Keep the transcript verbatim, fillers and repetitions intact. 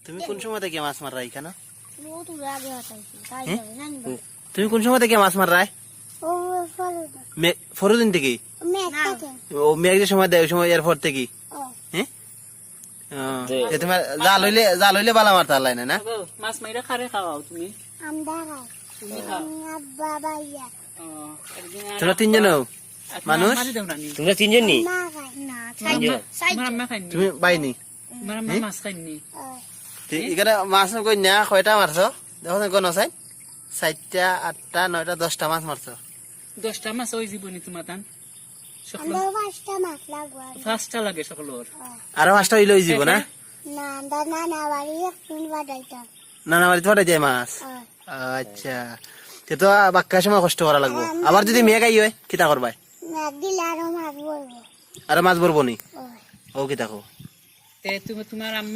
তুমি কোন সময় থেকে মাছ মাররা এখানে? বহুত দূরে আগে হতাইছি, তাই হুম? যাবে, জানি না। তুমি কোন সময় থেকে মাছ মাররায়? ও ফলো মে- পরদিন থেকে? মেঘ থাকে। ও মেঘ যে সময় দেয়, ওই সময় এরপর থেকে? ও হ্যাঁ। ও, এ তোমার জাল হইলে, জাল হইলে বালা মারতে পারলাই না, না? গো, মাছ মাইরা খারে খাওয়াও তুমি? আমরা খাই। তুমি খাও। আব্বা ভাইয়া। ও, একদিন আর তোমরা তিনজন হও? আর মানুষ? মারি দাও নানি। তোমরা তিনজননি? মা খাই। না, তিনজন। তোমার আম্মা খাইনি। তুমি বাইনি? তোমার আম্মা মাছ খাইনি। ও তে এখানে মাছ কই না, কয়টা মারছো? দেখো তো, কোন সাইড? চারটা, আটটা, নয়টা, দশটা মাছ মারছো। দশটা মাছ ওই জীবনী তোমার তান। সকল আমরা পাঁচটা মাছ লাগবো আর। পাঁচটা লাগে সকলর। আরো পাঁচটা হইলে ওই জীব না? না, আমরা নানা বাড়ি একদিন বাজাইতাম। নানা বাড়িতে পাঠাই যায় মাছ। ও আচ্ছা। তে তো বাক্কা সময় কষ্ট করা লাগবো। আবার যদি মেঘ আই হয়, কিতা করবায়? মেঘ দিলে আরো মাছ বলবো। আরো মাছ বলবো নি? ও ও কিতা কো? তে তুমি তোমার আম্মা